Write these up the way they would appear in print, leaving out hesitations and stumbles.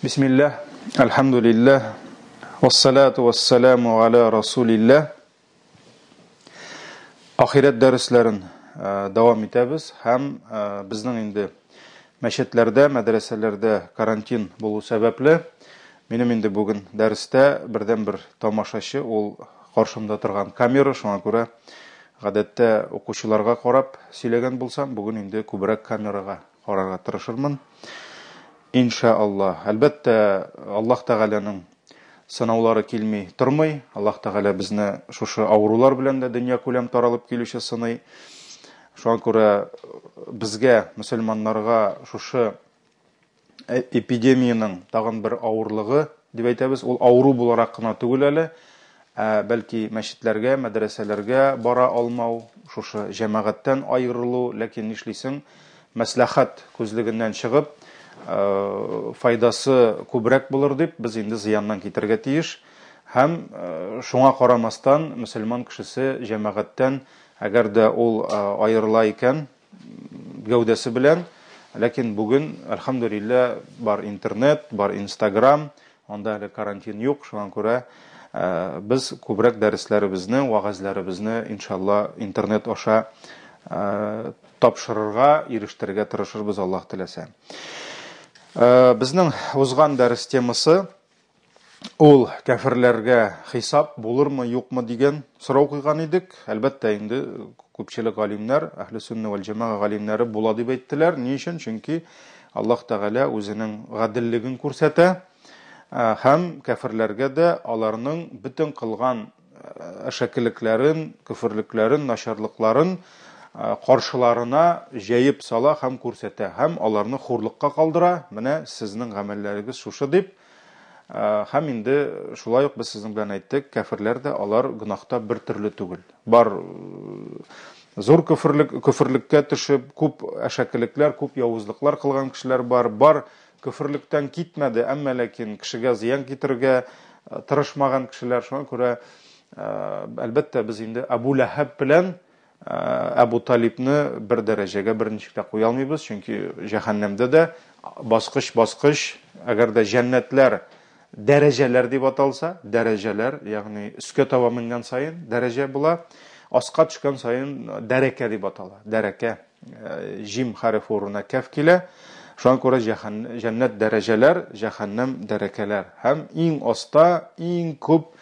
Бисмилләһ, әлхәмдүлилләһ, вассалату вассаламу аля расулилләһ. Ахирәт дәресләрен дәвам итәбез һәм безнең инде мәчетләрдә, мәдрәсәләрдә карантин булу сәбәпле, минем инде бүген дәрестә бердәнбер тамашачы ул каршымда торган камера, шуңа күрә гадәттә укучыларга карап сөйләгән булсам, бүген инде күбрәк камерага карарга тырышырмын. Инша Аллаһ. Әлбәттә, Аллаһ Тәгаләнең сынаулары килми тормый. Аллаһ Тәгалә безне шушы авырулар белән дә дөнья күләм таралып килүче сыный. Шуңа күрә безгә, мөселманнарга шушы эпидемиянең тагын бер авырлыгы дип әйтәбез. Ул авыру буларак кына түгел әле, ә бәлки мәчетләргә, мәдрәсәләргә бара алмау, шушы җәмәгатьтән аерылу, ләкин нишлисең, мәсләхәт күзлегеннән чыгып, файдасы күбрәк булыр дип, без инде зыяннан китәргә тиеш. Һәм шуңа карамастан, мөселман кешесе җәмәгатьтән, әгәр дә ул аерыла икән, гәүдәсе белән, ләкин бүген, әлхәмдүлилләһ, бар интернет, бар Инстаграм, анда әле карантин юк, шуңа күрә без күбрәк дәресләребезне, вәгазьләребезне, иншалла, интернет аша тапшырырга, ирештерергә тырышырбыз, Аллаһ теләсә. Безнең узган дәрес темасы ул кәферләргә хисап булырмы, юкмы дигән сорау куйган идек. Әлбәттә инде күпчелек галимнәр, әһле сөннә вәл җәмәга галимнәре була дип әйттеләр. Ни өчен? Чөнки Аллаһ Тәгалә үзенең гаделлеген күрсәтә һәм кәферләргә дә аларның бөтен кылган әшәкелекләрен, көферлекләрен, начарлыкларын каршыларына җәеп сала һәм күрсәтә һәм аларны хурлыкка калдыра. Менә сезнең гамәлләрегез шушы дип. Һәм инде шулай ук без сезнең белән әйттек, кәферләр дә алар гөнаһта бер төрле түгел. Бар зур көферлек, көферлеккә төшеп, күп әшәкелекләр, күп явызлыклар кылган кешеләр бар. Бар көферлектән китмәде, әмма ләкин кешегә зыян китерергә тырышмаган кешеләр. Шуңа күрә, әлбәттә, без инде Әбу Ләһәб белән Әбу Талибны бер дәрәҗәгә берничек тә куя алмыйбыз, чөнки җәһәннәмдә дә баскыч-баскыч, әгәр дә җәннәтләр дәрәҗәләр дип аталса, дәрәҗәләр, ягъни өскә таба менгән саен дәрәҗә була, аска төшкән саен дәрәкә дип атала. Дәрәкә, җим хәрефе урынына кәф килә. Шуңа күрә җәннәт дәрәҗәләр, җәһәннәм дәрәкәләр. Һәм иң аста, иң күп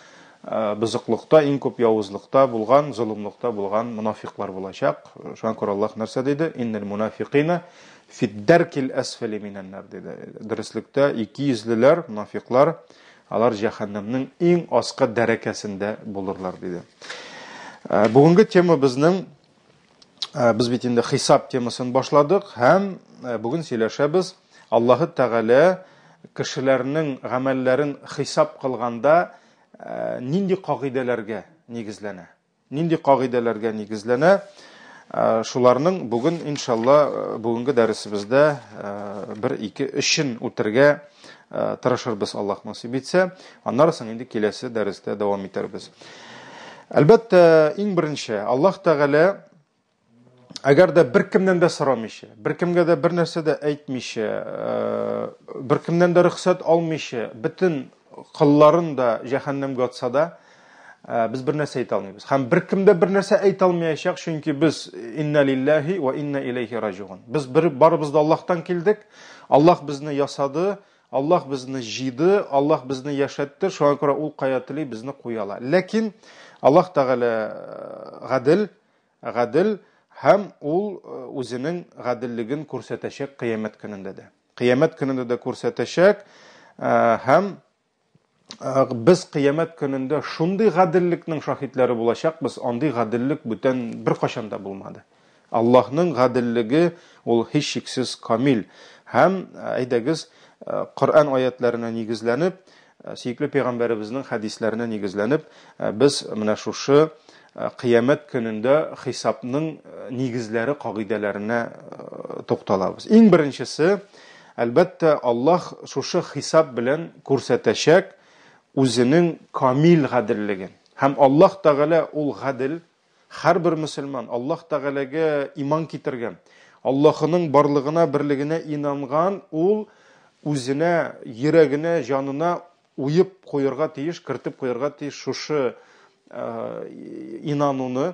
бозыклыкта, иң күп явызлыкта булган, золымлыкта булган монафиклар булачак. Шуңа күрә Аллаһ нәрсә диде? Иннел мунафикина фиддәркил әсфәли минәннар диде. Дөреслектә икейөзлеләр, монафиклар, алар җәһәннәмнең иң аскы дәрәкәсендә булырлар диде. Бүгенге тема безнең без бит инде хисап темасын башладык һәм бүген сөйләшәбез Аллаһы Тәгалә кешеләрнең гамәлләрен хисап кылганда нинди кагыйдәләргә нигезләнә? Нинди кагыйдәләргә нигезләнә? Шуларның бүген, иншалла, бүгенге дәресебездә бер, ике, өчен үтергә тырышырбыз, Аллаһ насыйп итсә. Аннары соң инде киләсе дәрестә дәвам итәрбез. Әлбәттә, иң беренче, Аллаһ Тәгалә әгәр дә беркемнән дә сорамыйча, беркемгә дә бер нәрсә дә әйтмичә, беркемнән дә рөхсәт алмыйча, бөтен кылларын да җәһәннәмгә атса да, без бер нәрсә әйтә алмыйбыз. Һәм беркем дә бер нәрсә әйтә алмаячак, чөнки без инна лиллаһи ва инна илейхи раҗиун. Без бер барыбыз да Аллаһтан килдек. Аллаһ безне ясады, Аллаһ безне җыйды, Аллаһ безне яшәтте, шуңа күрә ул кая тели безне куя ала. Ләкин Аллаһ Тәгалә гадел, гадел һәм ул үзенең гаделлеген күрсәтәчәк кыямәт көнендә дә. Кыямәт көнендә дә күрсәтәчәк һәм без кыямәт көнендә шундый гаделлекнең шаһитләре булачакбыз, андый гаделлек бүтән беркайчан да булмады. Аллаһның гаделлеге ул һичшиксез камил. Һәм әйдәгез, Коръән аятләренә нигезләнеп, сөекле пәйгамбәребезнең хәдисләренә нигезләнеп, без менә шушы кыямәт көнендә хисапның нигезләре, кагыйдәләренә тукталабыз. Иң беренчесе, әлбәттә, Аллаһ шушы хисап белән күрсәтәчәк үзенең камил гаделлеген. Һәм Аллаһ Тәгалә ул гадел, Һәрбер мөселман Аллаһ Тәгаләгә иман китергән, Аллаһының барлыгына, берлегенә инанган, ул үзенә, йөрәгенә, җанына уеп куярга тиеш, кертеп куярга тиеш шушы инануны: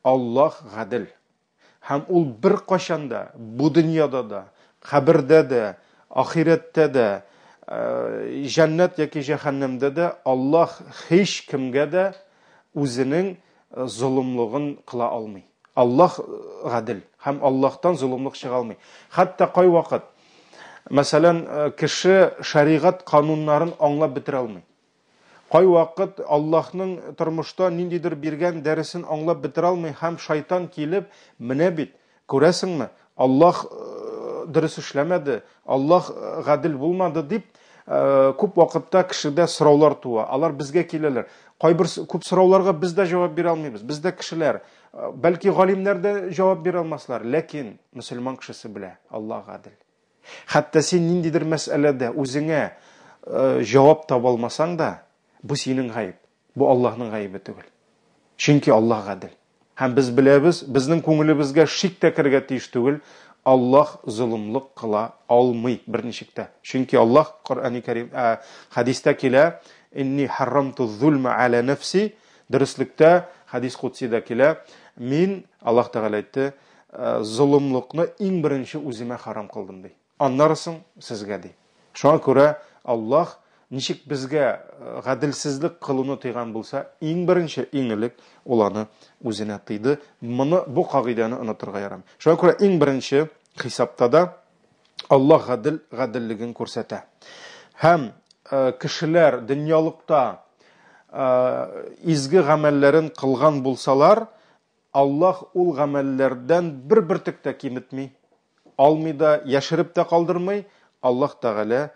Аллаһ гадел. Һәм ул беркайчан да, бу дөньяда да, кабердә дә, ахирәттә дә, җәннәт яки җәһәннәмдә дә Аллаһ һич кемгә дә үзенең золымлыгын кыла алмый. Аллаһ гадел һәм Аллаһтан золымлык чыга алмый. Хәтта кайвакыт, мәсәлән, кеше шәригать кануннарын аңлап бетерә алмый. Кайвакыт Аллаһның тормышта ниндидер биргән дәресен аңлап бетерә алмый һәм шайтан килеп, менә бит, күрәсеңме, Аллаһ дөрес эшләмәде, Аллаһ гадел булмады дип, күп вакытта кешедә сораулар туа. Алар безгә киләләр. Кайбер күп сорауларга без дә җавап бирә алмыйбыз. Без дә кешеләр. Бәлки галимнәр дә җавап бирә алмаслар, ләкин мөселман кешесе белә, Аллаһ гадел. Хәтта син ниндидер мәсьәләдә үзеңә җавап таба алмасаң да, бу синең гаеп, бу Аллаһның гаебе түгел. Чөнки Аллаһ гадел. Һәм без беләбез, безнең күңелебезгә шик тә керергә тиеш түгел, Аллаһ золымлык кыла алмый берничек тә. Чөнки Аллаһ Коръәни Кәрим, хәдистә килә, Инни харрамту зульма аля нәфси, дөреслектә хәдис кудсида килә, мин, Аллаһ Тәгалә әйтте, золымлыкны иң беренче үземә харам кылдым, ди. Аннары соң сезгә, ди. Шуңа күрә Аллаһ ничек безгә гаделсезлек кылуны тыйган булса, иң беренче, иң элек ул аны үзенә тыйды. Моны, бу кагыйдәне онытырга ярамый. Шуңа күрә иң беренче хисапта да Аллаһ гадел, гаделлеген күрсәтә. Һәм кешеләр дөньялыкта изге гамәлләрен кылган булсалар, Аллаһ ул гамәлләрдән бер бөртек тә киметми, алмый да, яшереп тә калдырмый, Аллаһ Тәгалә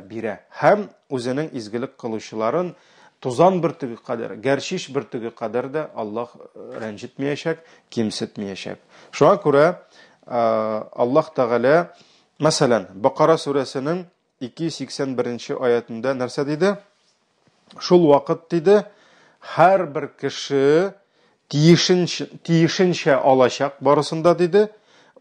бирә һәм Үзенең изгелек кылучыларын тузан бөртеге кадәр, гәрчиш бөртеге кадәр дә Аллаһ рәнҗетмәячәк, кимсетмәячәк. Шуңа күрә Аллаһ Тәгалә, мәсәлән, Бакара сүрәсенең 281 нче аятында нәрсә диде? Шул вакыт диде, һәрбер кеше тиешенчә, тиешенчә алачак барысын да диде,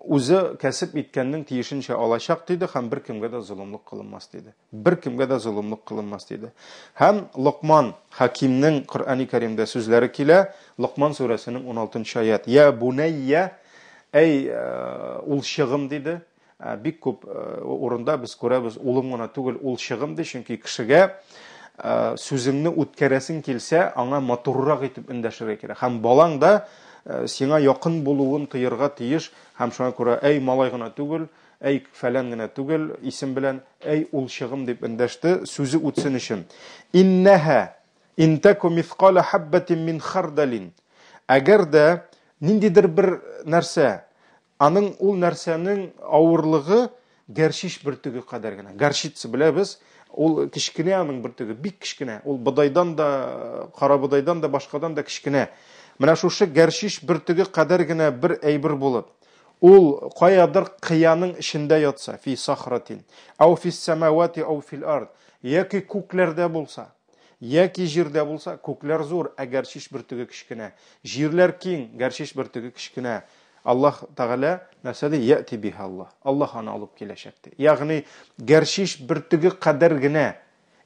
үзе кәсеп иткәннең тиешенчә алачак диде һәм беркемгә дә золымлык кылынмас диде. Беркемгә дә золымлык кылынмас диде. Һәм Локман Хакимнең Коръәни Кәримдә сүзләре килә, Локман сүрәсенең 16 нчы аят. Я бунәйя, әй улчыгым диде, Бик күп урында без күрәбез, улым гына түгел, ул чыгым ди, чөнки кешегә сүзеңне үткәрәсең килсә, аңа матуррак итеп эндәшергә кирәк. Һәм балаң да сиңа якын булуын тоерга тиеш, һәм шуңа күрә әй малай гына түгел, әй фәлән генә түгел, исем белән, әй ул чыгым дип эндәште, сүзе үтсен өчен. Иннәһә интаку мисқала хаббатин мин хардалин. Әгәр дә ниндидер бер нәрсә Аның ул нәрсәнең авырлыгы гәрчиш бөртеге кадәр генә. Горчица беләбез, ул кечкенә аның бөртеге, бик кечкенә. Ул бодайдан да, кара бодайдан да, башкадан да кечкенә. Менә шушы гәрчиш бөртеге кадәр генә бер әйбер булып, ул каядыр кыяның эчендә ятса, фи сахратин, ау фис самавати ау фил ард, яки күкләрдә булса, Яки җирдә булса, күкләр зур, ә гәрчиш бөртеге кечкенә. Җирләр киң, гәрчиш бөртеге кечкенә. Аллаһ Тәгалә нәрсә ди? Яти биһа Аллаһ. Аллаһ аны алып киләчәк ди. Ягъни гәрчиш бөртеге кадәр генә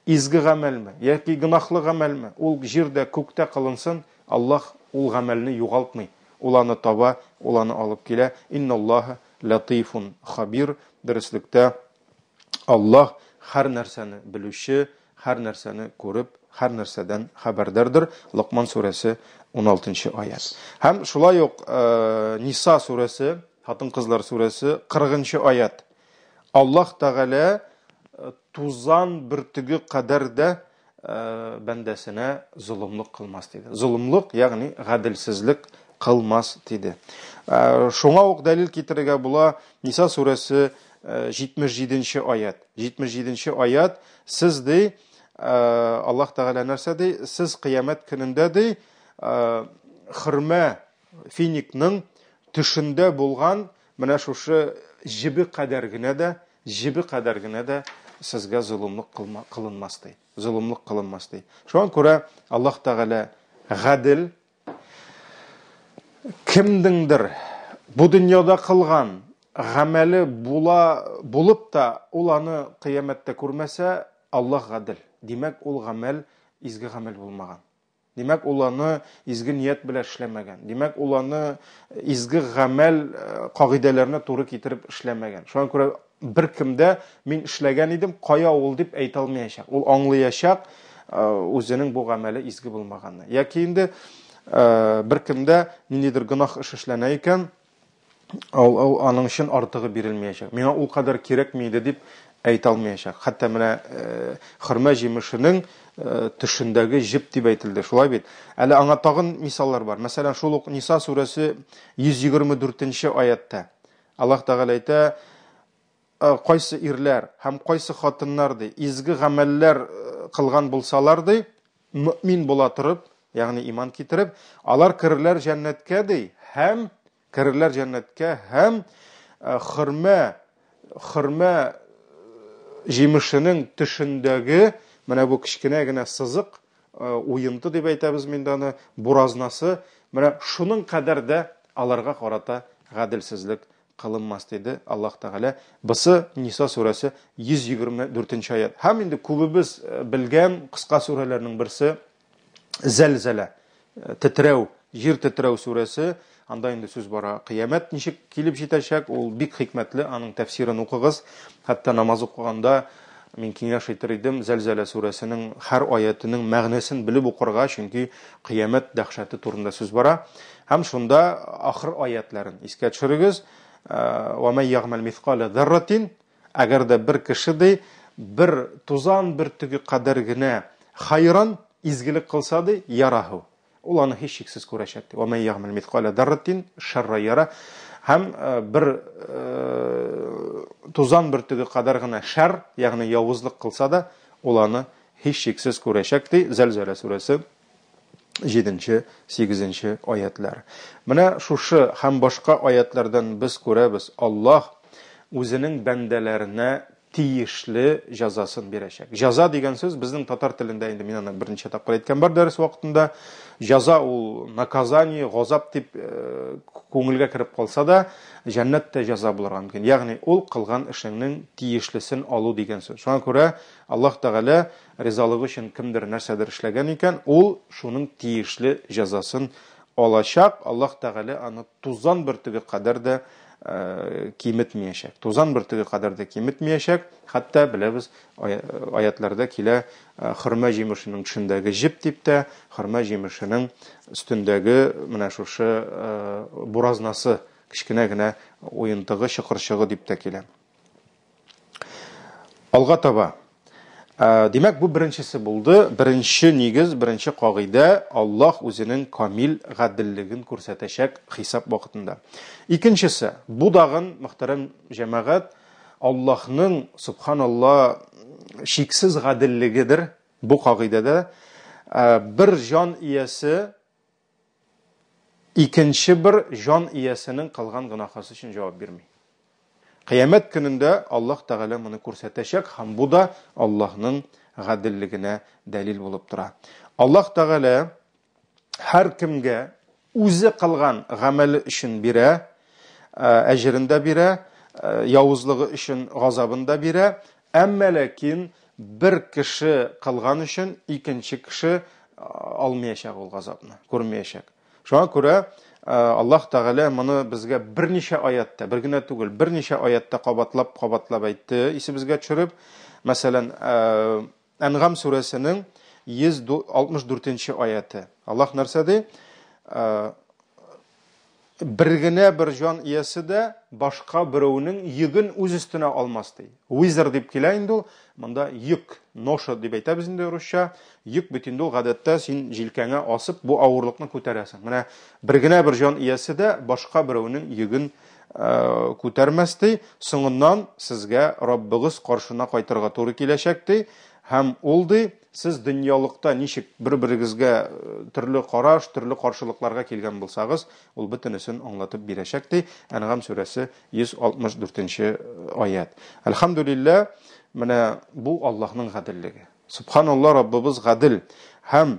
изге гамәлме яки гөнаһлы гамәлме, ул җирдә, күктә кылынсын, Аллаһ ул гамәлне югалтмый. Ул аны таба, ул аны алып килә. Инналлаһа латифун хабир. Дөреслектә, Аллаһ һәр нәрсәне белүче, һәр нәрсәне күреп, һәр нәрсәдән хәбәрдардыр. Локман сүрәсе 16 нчы аять. Һәм шулай ук э, Ниса сүрәсе, хатын-кызлар сүрәсе 40 нчы аять. Аллаһ Тәгалә э, тузан бөртеге кадәр дә э, бәндәсенә золымлык кылмас диде. Золымлык, ягъни гаделсезлек кылмас диде. Шуңа ук дәлил китерергә була Ниса сүрәсе 77 нче аят. 77 нче аят, сез ди, Аллаһ Тәгалә нәрсә ди? Сез кыямәт көнендә ди, хөрмә финикның төшендә булган менә шушы җебе кадәр генә дә, җебе кадәр генә дә сезгә золымлык кылынмас ди. Золымлык кылынмас ди. Шуңа күрә Аллаһ Тәгалә гадел, кемдеңдер бу дөньяда кылган гамәле була булып та, ул аны кыямәттә күрмәсә, Аллаһ гадел. Димәк, ул гамәл изге гамәл булмаган. Димәк, ул аны изге ният белән эшләмәгән. Димәк, ул аны изге гамәл кагыйдәләренә туры китереп эшләмәгән. Шуңа күрә беркем дә мин эшләгән идем, кая ул дип әйтә алмаячак. Ул аңлаячак үзенең бу гамәле изге булмаганны. Яки инде беркем дә ниндидер гөнаһ эш эшләнә икән, ул аның өчен артыгы бирелмәячәк. Миңа ул кадәр кирәкми иде дип әйтә алмаячак. Хәтта менә хөрмә җимешенең төшендәге җеп дип әйтелде. Шулай бит? Әле аңа тагын мисаллар бар. Мәсәлән, шул ук Ниса сүрәсе 124 нче аятьтә Аллаһ Тәгалә әйтә, кайсы ирләр һәм кайсы хатыннар ди, изге гамәлләр кылган булсалар ди, мөмин була торып, ягъни иман китереп, алар керерләр җәннәткә ди, һәм керерләр җәннәткә һәм хөрмә җимешенең төшендәге менә бу кечкенә генә сызык, уенты дип әйтәбез инде аны, буразнасы, менә шуның кадәр дә аларга карата гаделсезлек кылынмас, диде Аллаһ Тәгалә. Бусы Ниса сүрәсе 124 аят. Һәм инде күбебез белгән кыска сүрәләрнең берсе Зәлзәлә, тетрәү, җир тетрәү сүрәсе. Анда инде сүз бара кыямәт ничек килеп җитәчәк, ул бик хикмәтле, аның тәфсирен укыгыз. Хәтта намаз укыганда мин киңәш итер идем Зәлзәлә сүрәсенең һәр аятының мәгънәсен белеп укырга, чөнки кыямәт дәһшәте турында сүз бара. Һәм шунда ахыр аятларын искә төшерегез. Ва ман ягъмәл мисқала зарратин, әгәр дә бер кеше ди, бер тузан бөртеге кадәр генә хайран изгелек кылса ди, яраху. Ул аны һичшиксез күрәчәк ди. Ва ман ягъмәл мисқала зарратин шарра яра. Һәм бер тузан бөртеге кадәр генә шәр, ягъни явызлык кылса да, ул аны һичшиксез күрәчәк ди. Зәлзәлә сүрәсе 7-8 аятлар. Менә шушы һәм башка аятлардан без күрәбез, Аллаһ үзенең бәндәләренә тиешле җәзасын бирәчәк. Җәза дигән сүз безнең татар телендә инде мин аны берничә тапкыр әйткән бар дәрес вакытында. Җәза ул наказание, газап дип күңелгә кереп калса да, җәннәттә җәза булырга мөмкин. Ягъни ул кылган эшеңнең тиешлесен алу дигән сүз. Шуңа күрә Аллаһ Тәгалә ризалыгы өчен кемдер нәрсәдер эшләгән икән, ул шуның тиешле җәзасын алачак. Аллаһ Тәгалә аны тузан бөртеге кадәр дә киметмәячәк. Тузан бөртеге кадәр дә киметмәячәк. Хәтта беләбез, аятларда килә хөрмә җимешенең төшендәге җеп дип тә, хөрмә җимешенең өстендәге менә шушы буразнасы, кечкенә генә уентыгы, чокырчыгы дип тә килә. Алга таба. Димәк, бу беренчесе булды. Беренче нигез, беренче кагыйдә Аллаһ үзенең камил гаделлеген күрсәтәчәк хисап вакытында. Икенчесе, бу дагын, мөхтәрәм җәмәгать, Аллаһның, субханалла, чиксез гаделлегедер. Бу кагыйдәдә бер җан иясе икенче бер җан иясенең кылган гөнаһысы өчен җавап бирми. Кыямәт көнендә Аллаһ Тәгалә моны күрсәтәчәк һәм бу да Аллаһның гаделлегенә дәлил булып тора. Аллаһ Тәгалә һәркемгә үзе кылган гамәле өчен бирә, әҗерен дә бирә, явызлыгы өчен газабын да бирә, әмма ләкин бер кеше кылган өчен икенче кеше алмаячак ул газапны, күрмәячәк. Шуңа күрә Аллаһ Тәгалә моны безгә берничә аятта, бер генә түгел, берничә аятта кабатлап-кабатлап әйтте, исебезгә төшереп. Мәсәлән, Әнгам сүрәсенең 164 аяты. Аллаһ нәрсә ди? Бер генә бер җан иясе дә башка берәүнең йөген үз өстенә алмас ди. Визер дип килә инде ул. Монда йөк, ноша дип әйтәбез инде русча. Йөк бит инде ул гадәттә син җилкәңә асып бу авырлыкны күтәрәсең. Менә бер генә бер җан иясе дә башка берәүнең йөген күтәрмәс ди. Соңыннан сезгә Раббыгыз каршына кайтырга туры киләчәк ди. Һәм ул ди, сез дөньялыкта ничек бер-берегезгә төрле караш, төрле каршылыкларга килгән булсагыз, ул бөтенесен аңлатып бирәчәк ди. Әнгам сүрәсе 164 аят. Әлхәмдүлилләһ, менә бу Аллаһның гаделлеге. Субханалла, Раббыбыз гадел. Һәм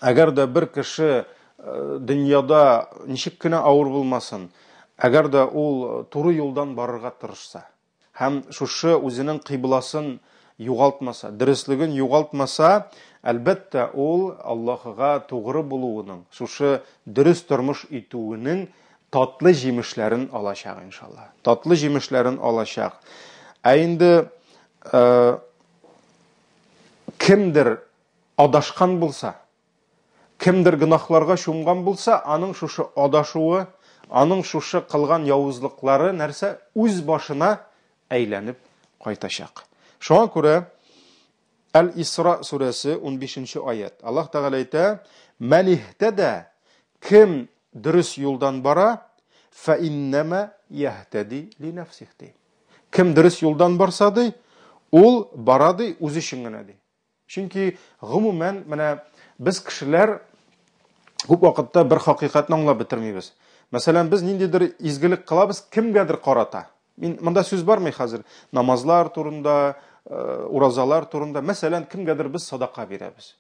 әгәр дә бер кеше дөньяда ничек кенә авыр булмасын, Әгәр дә ул туры юлдан барырга тырышса һәм шушы үзенең кыйбласын югалтмаса, дөреслеген югалтмаса, әлбәттә, ул Аллаһыга тугры булуының, шушы дөрес тормыш итүенең татлы җимешләрен алачак, иншалла. Татлы җимешләрен алачак. Ә инде кемдер адашкан булса, кемдер гөнаһларга чумган булса, аның шушы адашуы, аның шушы кылган явызлыклары нәрсә үз башына әйләнеп кайтачак. Шуңа күрә Әл-Исра сүрәсе 15 аят. Аллаһ Тәгалә әйтә: "Мән иһтәдә, кем дөрес юлдан бара, фә иннәмә яһтәди ли нәфсих ди. Кем дөрес юлдан барса ди, ул бара ди үзе өчен генә ди. Чөнки гомумән менә без кешеләр күп вакытта бер хакыйкатьне аңлап бетермибез. Мәсәлән, без ниндидер изгелек кылабыз кемгәдер карата. Мин монда сүз бармый хәзер намазлар турында, э, уразалар турында. Мәсәлән, кемгәдер без садака бирәбез.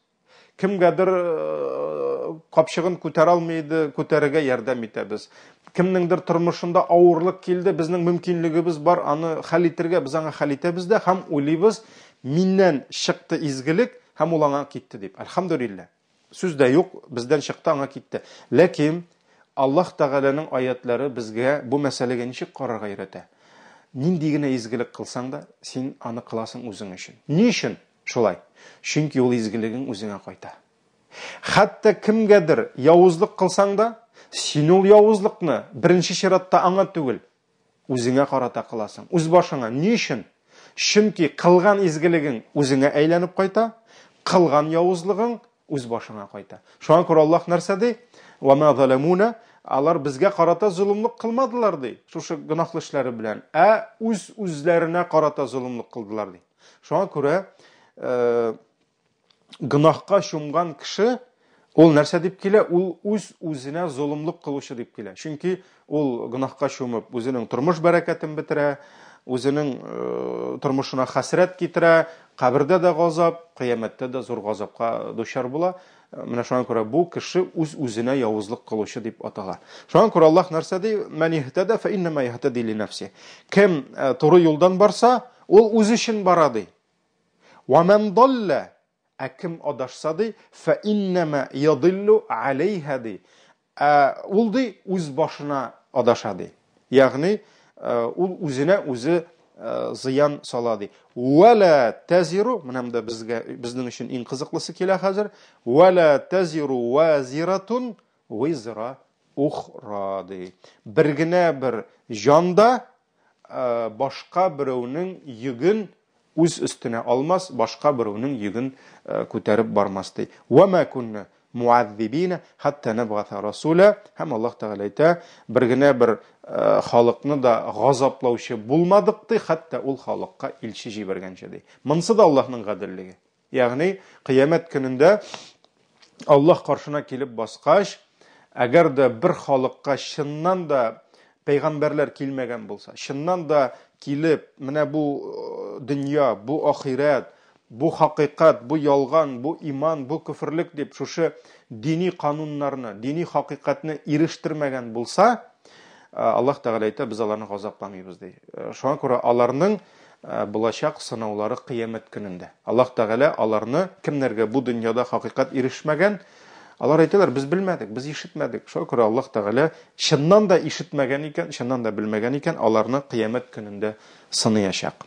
Кемгәдер э, капчыгын күтәрә алмый иде, күтәрергә ярдәм итәбез. Кемнеңдер тормышында авырлык килде, безнең мөмкинлегебез бар, аны хәл итергә, без аңа хәл итәбез дә һәм уйлыйбыз, миннән чыкты изгелек һәм ул аңа китте дип. Әлхәмдүлилләһ. Сүз дә юк, бездән чыкты, аңа китте. Ләкин Аллаһ Тәгаләнең аятлары безгә бу мәсьәләгә ничек карарга өйрәтә? Нинди генә изгелек кылсаң да, син аны кыласың үзең өчен. Ни өчен? Шулай. Чөнки ул изгелегең үзеңә кайта. Хәтта кемгәдер явызлык кылсаң да, син ул явызлыкны беренче чиратта аңа түгел, үзеңә карата кыласың. Үз башыңа. Ни өчен? Чөнки кылган изгелегең үзеңә әйләнеп кайта, кылган явызлыгың үз башыңа кайта. Шуңа күрә Аллаһ нәрсә ди? Ва ма заламуна, алар безгә карата золымлык кылмадылар ди, шушы гөнаһлы эшләре белән, ә үз үзләренә карата золымлык кылдылар ди. Шуңа күрә э, гөнаһка чумган кеше ул нәрсә дип килә? Ул үз үзенә золымлык кылучы дип килә. Чөнки ул гөнаһка чумып үзенең тормыш бәрәкәтен бетерә, үзенең э, тормышына хәсрәт китерә, кабердә дә газап, кыямәттә дә зур газапка дучар була. Э, менә шуңа күрә бу кеше үз-үзенә явызлык кылучы дип атала. Шуңа күрә Аллаһ нәрсә ди? Мән иһтәдә фә иннәмә яһтәди ли нәфси. Кем э, туры юлдан барса, ул үзе өчен бара ди. Ва мән даллә, ә кем адашса ди, фә иннәмә ядиллу алейһа ди. Ә ул ди үз башына адаша ди. Ягъни э, ул үзенә үзе э, зыян сала ди. Вәлә тазиру, менә монда безгә безнең өчен иң кызыклысы килә хәзер. Вәлә тазиру вазиратун визра ухра ди. Бер генә бер җан да Э, башка берәүнең йөген үз өстенә алмас, башка берәүнең йөген э, күтәреп бармас ди. Ва ма кунна муаззибина хатта набгата расула. Һәм Аллаһ Тәгалә әйтә, бер генә бер э, халыкны да газаплаучы булмадык ди, хәтта ул халыкка илче җибәргәнче ди. Монысы да Аллаһның гаделлеге. Ягъни кыямәт көнендә Аллаһ каршына килеп баскач, әгәр дә бер халыкка чыннан да пәйгамбәрләр килмәгән булса, чыннан да килеп, менә бу э, дөнья, бу ахирәт, бу хакыйкать, бу ялган, бу иман, бу көферлек дип шушы дини кануннарны, дини хакыйкатьне ирештермәгән булса, э, Аллаһ Тәгалә әйтә, без аларны газапламыйбыз ди. Э, шуңа күрә аларның Э, булачак сынаулары кыямәт көнендә. Аллаһ Тәгалә аларны кемнәргә бу дөньяда хакыйкать ирешмәгән, алар әйтәләр, без белмәдек, без ишетмәдек. Шуңа күрә Аллаһ Тәгалә чыннан да ишетмәгән икән, чыннан да белмәгән икән, аларны кыямәт көнендә сыныячак.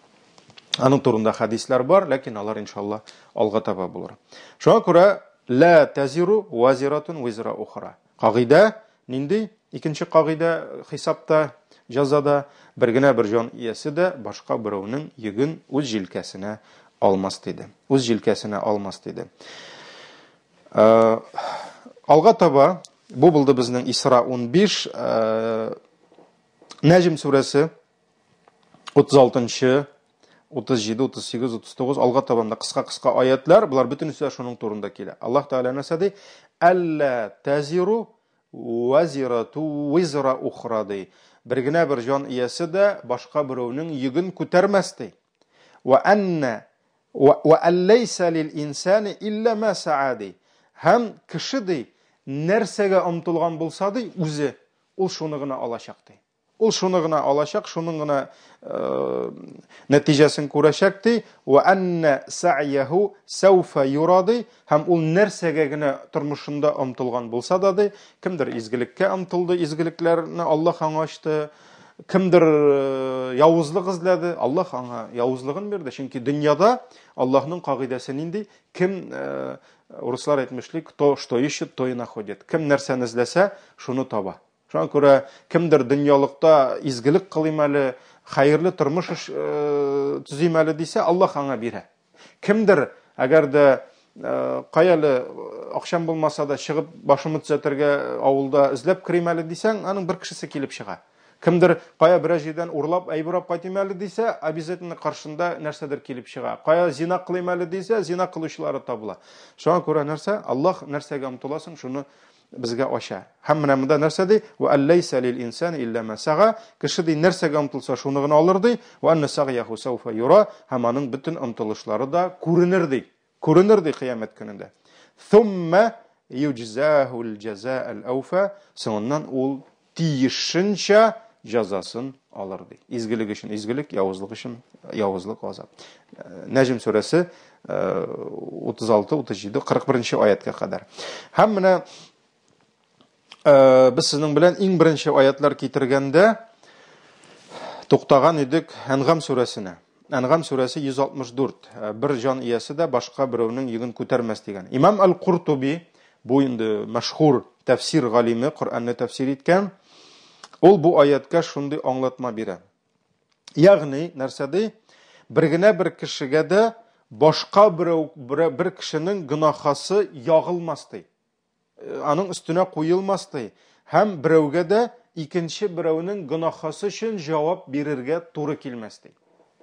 Аның турында хәдисләр бар, ләкин алар иншалла алга таба булыр. Шуңа күрә ла тазиру вазиратун визра ухра. Кагыйдә нинди? Икенче кагыйдә хисапта, җазада бер генә бер җан иясе дә башка берәүнең йөген үз җилкәсенә алмас диде. Үз җилкәсенә алмас диде. Э, алга таба бу булды безнең Исра 15, э, Нәҗм сүрәсе 36-нчы, 37, 38, 39 алга таба да кыска-кыска аятлар, болар бөтенесе дә шуның турында килә. Аллаһ Тәгалә нәрсә ди? Әллә тазиру вазирату визра ухра ди. Бер генә бер җан иясе дә башка берәүнең йөген күтәрмәс ди. Ва анна ва аллайса лил инсани илла ма саа ди. Һәм кеше ди, нәрсәгә омтылган булса ди, үзе ул шуны гына алачак ди. Ул шуны гына алачак, шуның гына нәтиҗәсен күрәчәк ди. Ва анна сa'яху сауфа юра ди. Һәм ул нәрсәгә генә тормышында омтылган булса да ди, кемдер изгелеккә омтылды, изгелекләрне Аллаһ аңа ачты, кемдер явызлык эзләде, Аллаһ аңа явызлыгын бирде. Чөнки дөньяда Аллаһның кагыйдәсе нинди? Кем, урыслар әйтмешли, кто что ищет, то и находит. Кем нәрсәне эзләсә, шуны таба. Шуңа күрә кемдер дөньялыкта изгелек кылыйм әле, хәерле тормыш төзим әле дисә, Аллаһ аңа бирә. Кемдер, әгәр дә кая әле акчам булмаса да чыгып башымны төзәтергә авылда эзләп керим әле дисәң, аның бер кешесе килеп чыга. Кемдер кая берәр җирдән урлап әйбер алып кайтыйм әле дисә, обязательно каршында нәрсәдер килеп чыга. Кая зина кылыйм әле дисә, зина кылучылары табыла. Шуңа күрә нәрсә? Аллаһ нәрсәгә омтыласың, шуны безгә ача. Һәм менә монда нәрсә ди? Ва аллайса лил инсани илля ма сага. Кеше ди нәрсәгә омтылса, шуны гына алыр ди. Ва анна сагъяху сауфа юра. Һәм аның бөтен омтылышлары да күренер ди. Күренер ди кыямәт көнендә. Thumma юҗзаху ал-җаза'ал ауфа. Соңыннан ул тиешенчә җәзасын алыр ди. Изгелек өчен изгелек, явызлык өчен явызлык газап. Нәҗм сүрәсе 36, 37, 41 аяткә кадәр. Һәм менә без сезнең белән иң беренче аятлар китергәндә туктаган идек Әнгам сүрәсенә. Әнгам сүрәсе 164. Бер җан иясе дә башка берәүнең йөген күтәрмәс дигән. Имам Аль-Куртуби, бу инде мәшһүр тәфсир галиме, Коръәнне тәфсир иткән, ул бу аяткә шундый аңлатма бирә. Ягъни, нәрсә ди? Бер генә бер кешегә дә башка берәү бер кешенең гөнаһасы ягылмас ди. Аның өстенә куелмас ди. Һәм берәүгә дә икенче берәүнең гөнаһасы өчен җавап бирергә туры килмәс ди.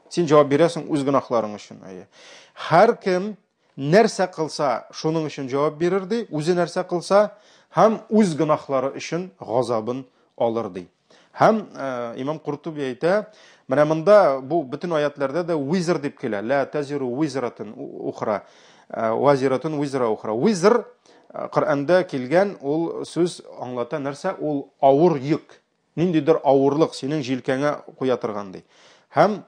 Син җавап бирәсең үз гөнаһларың өчен. Әйе. Һәркем нәрсә кылса, шуның өчен җавап бирер ди, үзе нәрсә кылса, һәм үз гөнаһлары өчен газабын алыр ди. Һәм имам Куртуби әйтә, менә монда бу бөтен аятларда да визр дип килә. Ла тазиру визратун ухра. Вазиратун визра ухра. Визр Коръәндә килгән ул сүз аңлата нәрсә? Ул авыр йөк. Ниндидер авырлык синең җилкәңә куя торган ди. Һәм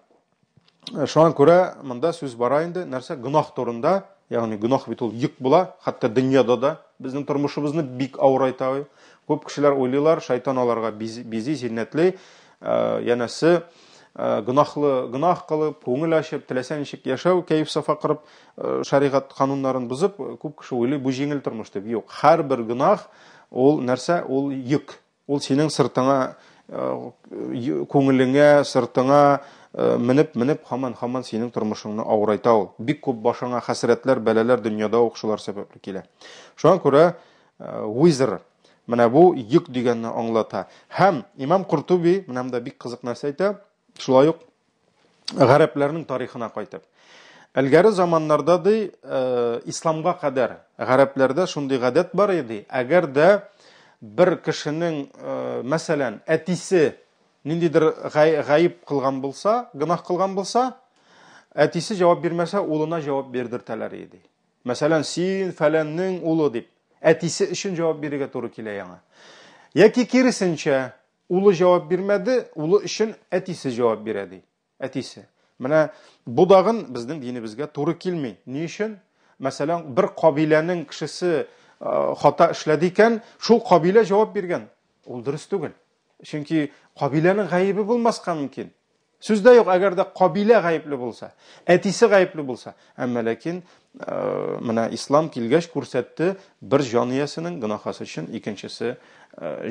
шуңа күрә монда сүз бара инде нәрсә? Гөнаһ турында. Ягъни гөнаһ бит ул йөк була, хәтта дөньяда да безнең тормышыбызны бик авырайта. Күп кешеләр уйлыйлар, шайтан аларга бизи, зиннәтли, янәсе гөнаһлы гөнаһ кылып, күңел ачып, теләсә ничек яшәү, кәеф-сафа кырып, шәригать кануннарын бозып, күп кеше уйлый, бу җиңел тормыш дип. Юк, һәрбер гөнаһ ул нәрсә? Ул йөк. Ул синең сыртыңа, күңелеңә, сыртыңа менеп-менеп, һаман-һаман синең тормышыңны авырайта ул. Бик күп башыңа хәсрәтләр, бәлаләр дөньяда ук шулар сәбәпле килә. Шуңа күрә визр менә бу йөк дигәнне аңлата. Һәм имам Куртуби менә монда бик кызык нәрсә әйтә. Шулай ук гарәпләрнең тарихына кайтып. Әлгәре заманнарда ди, исламга кадәр гарәпләрдә шундый гадәт бар иде, әгәр дә бер кешенең, мәсәлән, әтисе ниндидер гаеп кылган булса, гөнаһ кылган булса, әтисе җавап бирмәсә, улына җавап бирдертәләр иде. Мәсәлән, син фәләннең улы дип, әтисе өчен җавап бирергә туры килә яңа. Яки киресенчә, Улы җавап бирмәде, улы өчен әтисе җавап бирә ди. Әтисе. Менә бу дагын безнең динебезгә туры килми. Ни өчен? Мәсәлән, бер кабиләнең кешесе хата эшләде икән, шул кабилә җавап биргән. Ул дөрес түгел. Чөнки кабиләнең гаебе булмаска мөмкин. Сүз дә юк, әгәр дә кабилә гаепле булса, әтисе гаепле булса. Әмма ләкин менә ислам килгәч күрсәтте, бер җан иясенең гөнаһасы өчен икенчесе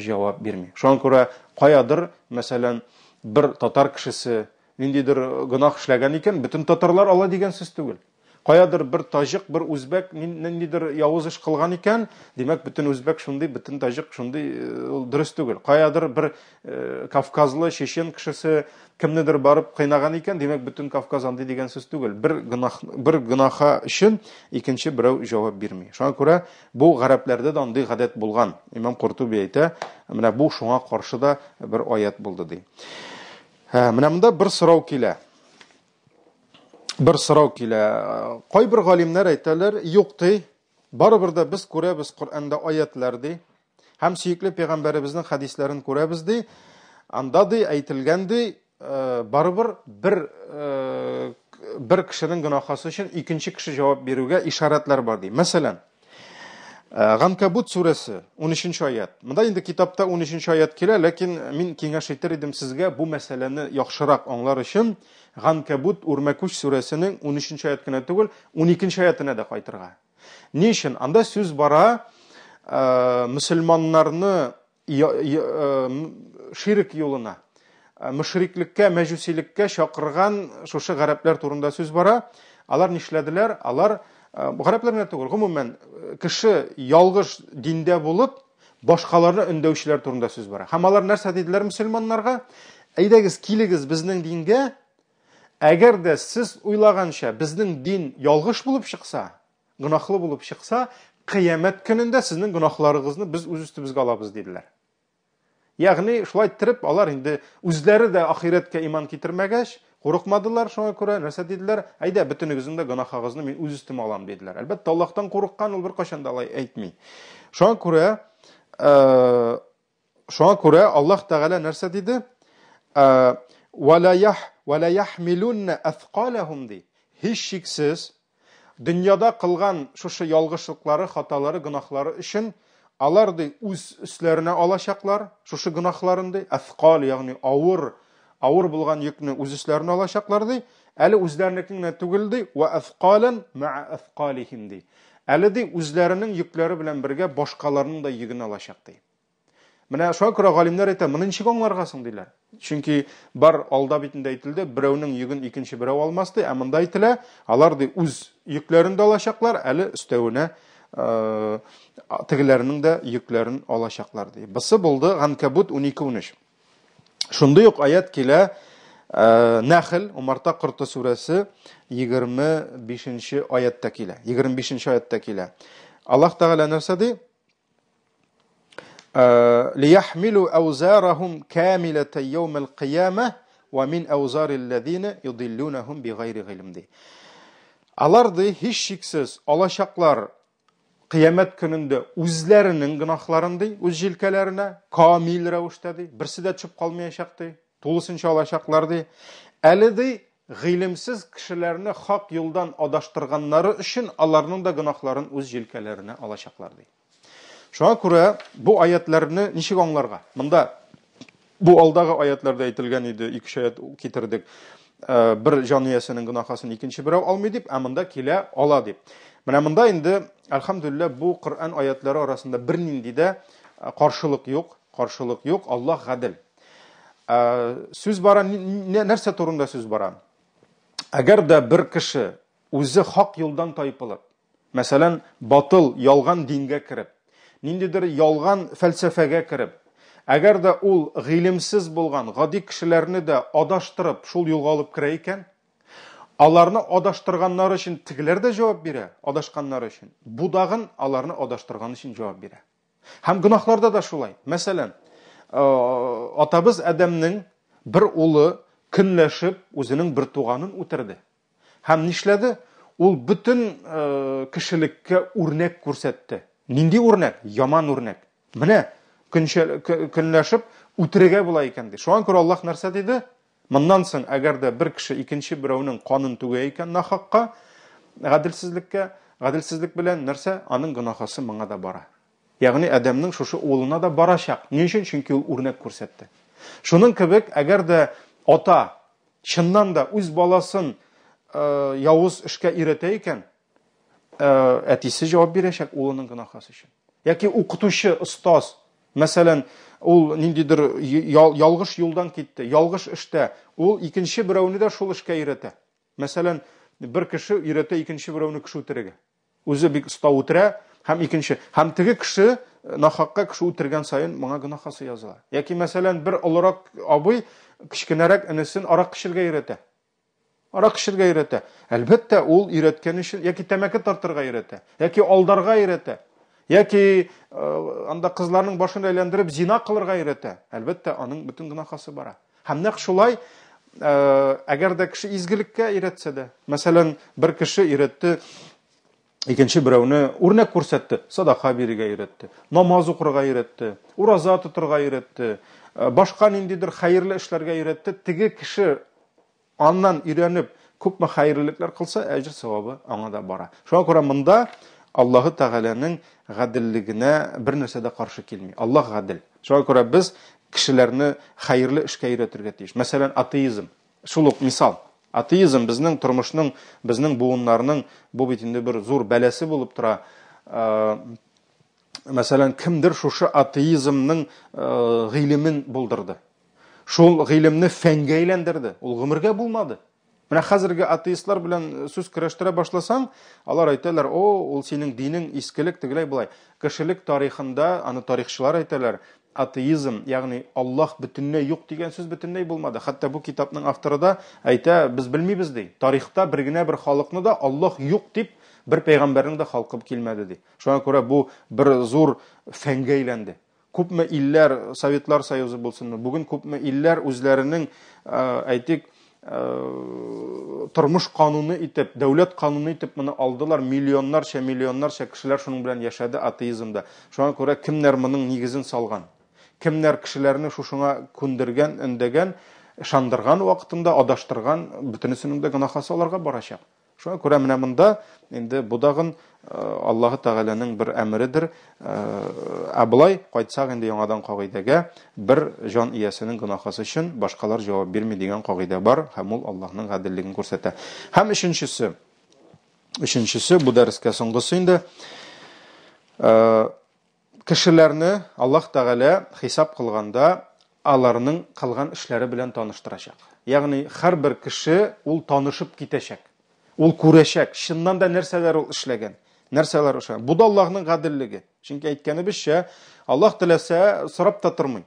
җавап бирми. Шуңа күрә каядыр, мәсәлән, бер татар кешесе ниндидер гөнаһ эшләгән икән, бөтен татарлар ала дигән сүз түгел. Каядыр бер таҗик, бер үзбәк ниндидер явыз эш кылган икән, димәк, бөтен үзбәк шундый, бөтен таҗик шундый, ул дөрес түгел. Каядыр бер кавказлы, чечен кешесе кемнедер барып кыйнаган икән, димәк, бөтен Кавказ андый дигән сүз түгел. Бер гөнаһ, бер гөнаһа өчен икенче берәү җавап бирми. Шуңа күрә бу гарәпләрдә дә андый гадәт булган. Имам Куртуби әйтә, менә бу шуңа каршы да бер аят булды ди. Менә монда бер сорау килә. Бер сорау килә. Кайбер галимнәр әйтәләр, юк ди, барыбер дә без күрәбез Коръәндә аятлар ди. Һәм сөекле пәйгамбәребезнең хәдисләрен күрәбез ди. Анда ди әйтелгән ди, барыбер бер бер кешенең гөнаһасы өчен икенче кеше җавап бирүгә ишарәтләр бар ди. Мәсәлән, Ганкабут сүрәсе 13 аят. Монда инде китапта 13 аят килә, ләкин мин киңәш итер идем сезгә бу мәсьәләне яхшырак аңлар өчен Ганкабут Үрмәкүч сүрәсенең 13 аят кенә түгел, 12 аятына да кайтырга. Ни өчен? Анда сүз бара мөселманнарны ширк юлына, мөшриклеккә, мәҗүсилеккә чакырган шушы гарәпләр турында сүз бара. Алар нишләделәр? Алар гарәпләр генә түгел, гомумән, кеше ялгыш диндә булып, башкаларны өндәүчеләр турында сүз бара. Һәм алар нәрсә диделәр мөселманнарга? Әйдәгез, килегез безнең дингә. Әгәр дә сез уйлаганча безнең дин ялгыш булып чыкса, гөнаһлы булып чыкса, кыямәт көнендә сезнең гөнаһларыгызны без үз өстебезгә алабыз, диделәр. Ягъни, шулай иттереп, алар инде үзләре дә ахирәткә иман китермәгәч, курыкмадылар, шуңа күрә нәрсә диделәр? Әйдә, бөтенегезнең дә гөнаһыгызны мин үз өстемә алам, диделәр. Әлбәттә, Аллаһтан курыккан ул беркайчан да алай әйтми. Шуңа күрә, шуңа күрә Аллаһ Тәгалә нәрсә диде? Вала яхмилунна әthqалахум ди. Һичшиксез, дөньяда кылган шушы ялгышлыклары, хаталары, гөнаһлары өчен алар ди үз өсләренә алачаклар, шушы гөнаһларын ди, әthqал, ягъни авыр, авыр булган йөкне үз өсләренә алачаклар ди. Әле үзләренекен генә түгел ди, ва әthqалан ма'a әthqалихим ди. Әле ди үзләренең йөкләре белән бергә башкаларның да йөген алачак ди. Менә шуңа күрә галимнәр әйтә, моны ничек аңларга соң диләр. Чөнки бар алда бит инде әйтелде, берәүнең йөген икенче берәү алмас ди, ә монда әйтелә, алар ди үз йөкләрен дә алачаклар, әле өстәвенә тегеләренең дә йөкләрен алачаклар ди. Бусы булды Ганкабут 12-13. Шундый ук аят килә Нәхл, умарта корты сүрәсе 25 аятта килә. 25 аятта килә. Аллаһ Тәгалә нәрсә ди? Лияхмилу әүзарахум камилата яумал кыяма ва мин әүзарил ләзина юдиллунахум бигайри гыйлм ди. Алар ди һичшиксез алачаклар кыямәт көнендә үзләренең гөнаһларын ди, үз җилкәләренә камил рәвештә ди, берсе дә төшеп калмаячак ди, тулысынча алачаклар ди. Әле ди гыйлемсез кешеләрне хак юлдан адаштырганнары өчен аларның да гөнаһларын үз җилкәләренә алачаклар ди. Шуңа күрә бу аятларны ничек аңларга? Монда бу алдагы аятларда әйтелгән иде, ике аят китердек. Бер җан иясенең гөнаһасын икенче берәү алмый дип, ә монда килә ала дип. Менә монда инде, әлхәмдүлилләһ, бу Коръән аятлары арасында бернинди дә каршылык юк, каршылык юк, Аллаһ гадел. Сүз бара, нәрсә турында сүз бара? Әгәр дә бер кеше үзе хак юлдан тайпылып, мәсәлән, батыл, ялган дингә кереп, ниндидер ялган фәлсәфәгә кереп, әгәр дә ул гыйлемсез булган гади кешеләрне дә адаштырып, шул юлга алып керә икән, аларны адаштырганнары өчен тегеләр дә җавап бирә, адашканнары өчен. Бу дагын аларны адаштырган өчен җавап бирә. Һәм гөнаһларда да шулай. Мәсәлән, атабыз Адәмнең бер улы көнләшеп үзенең бер туганын үтерде. Һәм нишләде? Ул бөтен кешелеккә үрнәк күрсәтте. Нинди үрнәк? Яман үрнәк. Менә көнләшеп үтерергә була икән ди. Шуңа күрә Аллаһ нәрсә диде? Моннан соң, әгәр дә бер кеше икенче берәүнең канын түгә икән нахакка, гаделсезлеккә, гаделсезлек белән нәрсә? Аның гөнаһысы моңа да бара. Ягъни Адәмнең шушы улына да барачак. Ни өчен? Чөнки ул үрнәк күрсәтте. Шуның кебек, әгәр дә ата чыннан да үз баласын явыз эшкә өйрәтә икән, әтисе җавап бирәчәк улының гөнаһысы өчен. Яки укытучы, остаз, мәсәлән, ул ниндидер ялгыш юлдан китте, ялгыш эштә, ул икенче берәүне дә шул эшкә өйрәтә. Мәсәлән, бер кеше өйрәтә икенче берәүне кеше үтерергә. Үзе бик оста үтерә, һәм икенче, һәм теге кеше нахакка кеше үтергән саен моңа гөнаһасы языла. Яки, мәсәлән, бер олырак абый кечкенәрәк энесен арак эчергә өйрәтә. Арак эчергә өйрәтә. Әлбәттә, ул өйрәткән өчен яки тәмәке тартырга өйрәтә, яки алдарга өйрәтә, яки анда кызларның башын әйләндереп зина кылырга өйрәтә. Әлбәттә, аның бөтен гөнаһасы бара. Һәм нәкъ шулай, әгәр дә кеше изгелеккә өйрәтсә дә, мәсәлән, бер кеше өйрәтте Икенче берәүне үрнәк күрсәтте, садака бирергә өйрәтте, намаз укырга өйрәтте, ураза тотырга өйрәтте, э, башка ниндидер хәерле эшләргә өйрәтте. Теге кеше аннан өйрәнеп, күпме хәерлелекләр кылса, әҗер савабы аңа да бара. Шуңа күрә монда Аллаһы Тәгаләнең гаделлегенә бер нәрсә дә каршы килми. Аллаһ гадел. Шуңа күрә без кешеләрне хәерле эшкә өйрәтергә тиеш. Мәсәлән, атеизм. Шул ук мисал. Атеизм безнең тормышның, безнең буыннарның бу бит инде бер зур бәласе булып тора. Э, мәсәлән, кемдер шушы атеизмның э, гыйлемен булдырды. Шул гыйлемне фәнгә әйләндерде. Ул гомергә булмады. Менә хәзерге атеистлар белән сүз көрәштерә башласаң, алар әйтәләр, о, ул синең динең искелек, тегеләй болай. Кешелек тарихында, аны тарихчылар әйтәләр, атеизм, ягъни Аллаһ бөтенләй юк дигән сүз бөтенләй булмады. Хәтта бу китапның авторы да әйтә, без белмибез ди. Тарихта бер генә бер халыкны да Аллаһ юк дип бер пәйгамбәрнең дә халкы килмәде ди. Шуңа күрә бу бер зур фәнгә әйләнде. Күпме илләр, Советлар Союзы булсынмы, бүген күпме илләр үзләренең, әйтик, тормыш кануны итеп, дәүләт кануны итеп моны алдылар, миллионнарча, миллионнарча кешеләр шуның белән яшәде атеизмда. Шуңа күрә кемнәр моның нигезен салган, кемнәр кешеләрне шушыңа күндергән, өндәгән, ышандырган вакытында, адаштырган, бөтенесенең дә гөнаһасы аларга барачак. Шуңа күрә менә монда инде бу дагын э, Аллаһы Тәгаләнең бер әмередер. Э, ә болай кайтсак инде яңадан кагыйдәгә, бер җан иясенең гөнаһысы өчен башкалар җавап бирми дигән кагыйдә бар һәм ул Аллаһның гаделлеген күрсәтә. Һәм өченчесе, өченчесе бу дәрескә соңгысы инде. Э, Кешеләрне Аллаһ Тәгалә хисап кылганда аларның кылган эшләре белән таныштырачак. Ягъни һәрбер кеше ул танышып китәчәк. Ул күрәчәк, чыннан да нәрсәләр ул эшләгән, нәрсәләр эшләгән. Бу да Аллаһның гаделлеге. Чөнки әйткәнебезчә, Аллаһ теләсә сорап та тормый.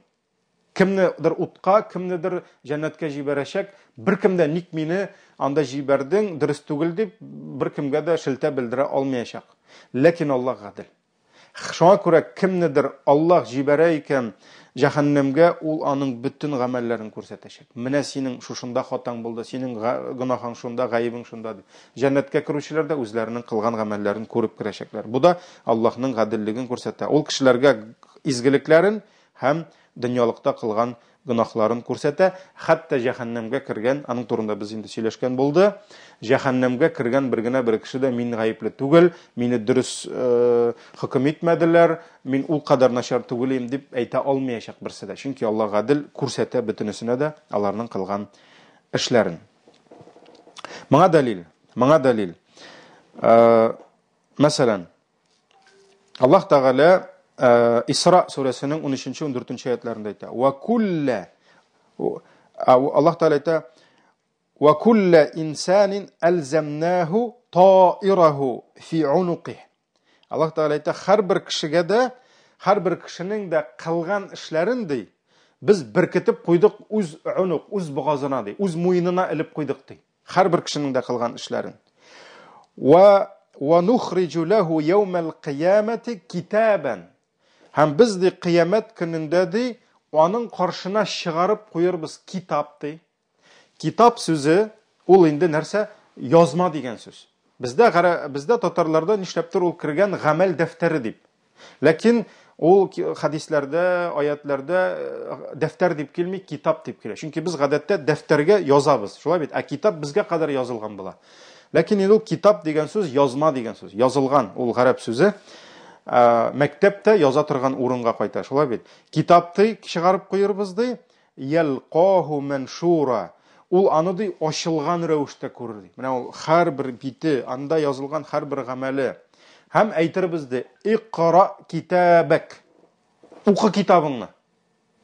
Кемнедер утка, кемнедер җәннәткә җибәрәчәк. Беркем дә ник мине анда җибәрдең, дөрес түгел дип, беркемгә дә шелтә белдерә алмаячак. Ләкин Аллаһ гадел. Шуңа күрә кемнедер Аллаһ җибәрә икән җәһәннәмгә, ул аның бөтен гамәлләрен күрсәтәчәк. Менә синең шушында хатаң булды, синең гөнаһың шунда, гаебең шунда дип. Җәннәткә керүчеләр дә үзләренең кылган гамәлләрен күреп керәчәкләр. Бу да Аллаһның гаделлеген күрсәтә. Ул кешеләргә изгелекләрен һәм дөньялыкта кылган гөнаһларын күрсәтә, хәтта җәһәннәмгә кергән, аның турында без инде сөйләшкән булды, җәһәннәмгә кергән бер генә бер кеше дә мин гаепле түгел, мине дөрес э, хөкем итмәделәр, мин ул кадәр начар түгел идем дип әйтә алмаячак берсе дә. Чөнки Аллаһ гадел күрсәтә бөтенесенә дә аларның кылган эшләрен. Моңа дәлил, моңа дәлил. Э, мәсәлән, Аллаһ Тәгалә э, Исра сүрәсенең 13-14 аятларында әйтә. Ва куллә Аллаһ Тәгалә әйтә: "Ва куллә инсанин алзамнаху таираху фи унуких." Аллаһ Тәгалә әйтә, һәрбер кешегә дә, һәрбер кешенең дә кылган эшләрен ди, без беркетеп куйдык үз унук, үз бугазына ди, үз муенына элеп куйдык ди. Һәрбер кешенең дә кылган эшләрен. Ва ва нухриҗу лаху яумал кыямати китабан. Һәм без ди кыямәт көнендә ди аның каршына чыгарып куербыз китап ди. Китап сүзе ул инде нәрсә? Язма дигән сүз. Бездә бездә татарларда нишләптер ул кергән гамәл дәфтәре дип. Ләкин ул хәдисләрдә, аятләрдә э, дәфтәр дип килми, китап дип килә. Чөнки без гадәттә дәфтәргә язабыз, шулай бит? Ә китап безгә кадәр язылган була. Ләкин инде ул китап дигән сүз язма дигән сүз, язылган ул гарәп сүзе. Э, мәктәптә яза торган урынга кайта, шулай бит? Китап ди, чыгарып куербыз ди, Ялкаху маншура. Ул аны ди ачылган рәвештә күрер ди. Менә ул һәрбер бите, анда язылган һәрбер гамәле. Һәм әйтербез ди, Икра китабәк. Укы китабыңны.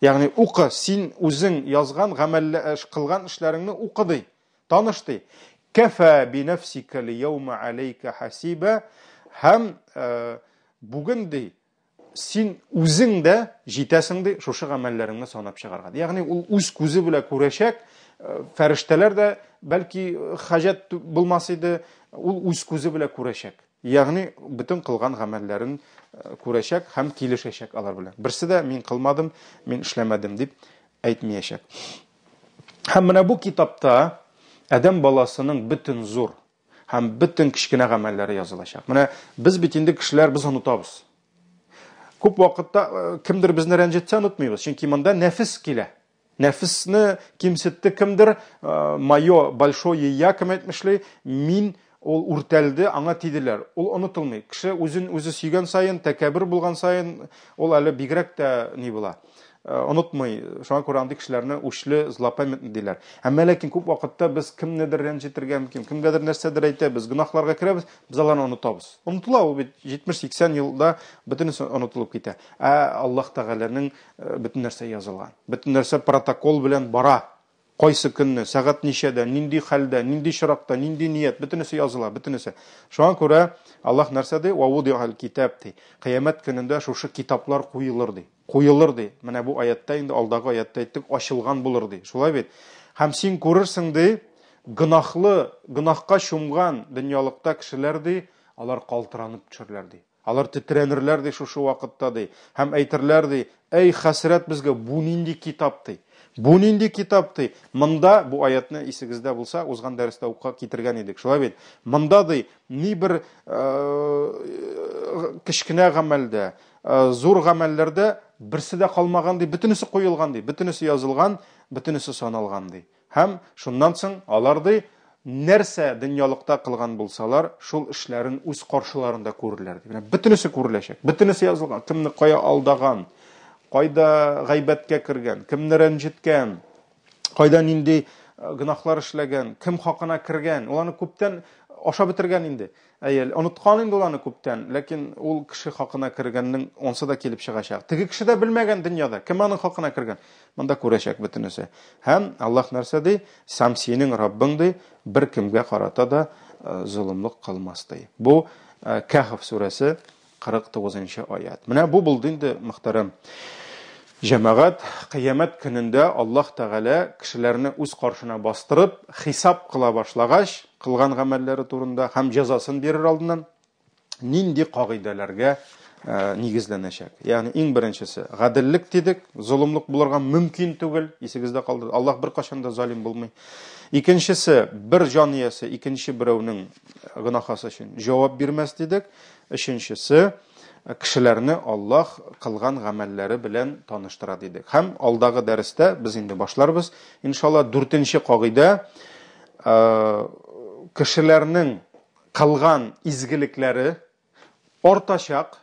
Ягъни укы, син үзең язган гамәлле эш кылган эшләреңне укы ди. Таныш ди. Кәфә би нәфсика лияума алейка хасиба. Һәм э, бүген ди син үзең дә җитәсең ди шушы гамәлләреңне санап чыгарга. Ягъни ул үз күзе белән күрәчәк, э, фәрештәләр дә бәлки э, хаҗәт булмас иде, ул үз күзе белән күрәчәк. Ягъни бөтен кылган гамәлләрен э, күрәчәк һәм килешәчәк алар белән. Берсе дә мин кылмадым, мин эшләмәдем дип әйтмәячәк. Һәм менә бу китапта адәм баласының бөтен зур. Һәм бөтен кечкенә гамәлләре язылачак. Менә без бит инде кешеләр, без онытабыз. Күп вакытта э, кемдер безне рәнҗетсә онытмыйбыз, чөнки монда нәфес килә. Нәфесне кимсетте кемдер, э, мое большое я, кем әйтмешли, мин ул үртәлде, аңа тиделәр. Ул онытылмый. Кеше үзен үзе сөйгән саен, тәкәббер булган саен, ул әле бигрәк тә ни була. Э, онытмый. Шуңа күрә андый кешеләрне үчле, злопамятный диләр. Әмма ләкин күп вакытта без кемнедер рәнҗетергә мөмкин, кемгәдер нәрсәдер әйтәбез, гөнаһларга керәбез, без аларны онытабыз. Онытыла ул бит 70-80 елда бөтенесе онытылып китә. Ә Аллаһ Тәгаләнең э, бөтен нәрсә язылган. Бөтен нәрсә протокол белән бара. Кайсы көнне, сәгать ничәдә, нинди хәлдә, нинди чиракта, нинди ният, бөтенесе языла, бөтенесе. Шуңа күрә Аллаһ нәрсә ди? Ва вуди'ал китаб ди. Кыямәт көнендә шушы китаплар куелыр ди. Куелыр ди. Менә бу аятта инде алдагы аятта әйттек, ачылган булыр ди. Шулай бит? Һәм син күрерсең ди, гөнаһлы, гөнаһка чумган дөньялыкта кешеләр ди, алар калтыранып төшерләр ди. Алар тетрәнерләр, ди, шушы вакытта, ди, һәм әйтерләр, ди, Әй, хәсрәт безгә, бу нинди китап, ди. Бу нинди китап, ди. Монда, бу аятны исегездә булса, узган дәрестә укка китергән идек, шулай бит? Монда, ди, ни бер э, кечкенә гамәлдә, э, зур гамәлләрдә берсе дә калмаган, ди, бөтенесе куелган, ди, бөтенесе язылган, бөтенесе саналган, ди. Һәм шуннан соң алар, ди, нәрсә дөньялыкта кылган булсалар, шул эшләрен үз каршыларында күрерләр, ди. Менә бөтенесе күреләчәк, бөтенесе язылган. Кемне кая алдаган, кайда гайбәткә кергән, кемне рәнҗеткән, кайда нинди э, гөнаһлар эшләгән, кем хакына кергән. Ул аны күптән ашап бетергән инде. Әйе, оныткан инде ул аны күптән, ләкин ул кеше хакына кергәннең онсы да килеп чыгачак. Теге кеше дә белмәгән дөньяда, кем аның хакына кергән. Монда күрәчәк бөтенесе. Һәм Аллаһ нәрсә ди? Сам синең Раббың ди, бер кемгә карата да э, золымлык кылмас ди. Бу э, Кәһф сүрәсе 49 нчы аят. Менә бу булды инде, мөхтәрәм җәмәгать, кыямәт көнендә Аллаһ Тәгалә кешеләрне үз каршына бастырып, хисап кыла башлагач, кылган гамәлләре турында һәм җәзасын бирер алдыннан нинди кагыйдәләргә э, нигезләнәчәк. Ягъни иң беренчесе гаделлек дидек, золымлык булырга мөмкин түгел, исегездә калды. Аллаһ беркайчан да залим булмый. Икенчесе, бер җан иясе икенче берәүнең гөнаһасы өчен җавап бирмәс дидек. Өченчесе, кешеләрне Аллаһ кылган гамәлләре белән таныштыра дидек. Һәм алдагы дәрестә без инде башларбыз, иншалла, дүртенче кагыйдә, э, кешеләрнең кылган изгелекләре артачак,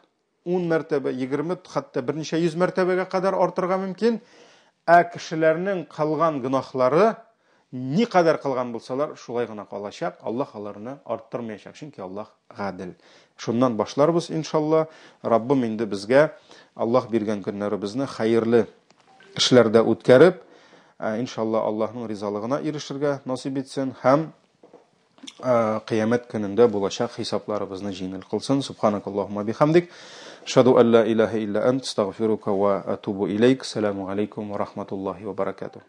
10 мәртәбә, 20, хәтта берничә йөз мәртәбәгә кадәр артырга мөмкин. Ә кешеләрнең кылган гөнаһлары никадәр кылган булсалар, шулай гына калачак. Аллаһ аларны арттырмаячак, чөнки Аллаһ гадел. Шуннан башларбыз, иншалла. Раббым инде безгә Аллаһ биргән көннәребезне хәерле эшләрдә үткәреп, иншалла Аллаһның ризалыгына ирешергә насыйп итсен һәм кыямәт көнендә булачак хисапларыбызны җиңел кылсын. Субханакаллаһумма бихамдик. Ашһаду ан ла илаһа илля ант, астагфирука ва атубу илейк. Ассаламу алейкум ва рахматуллахи ва баракатух.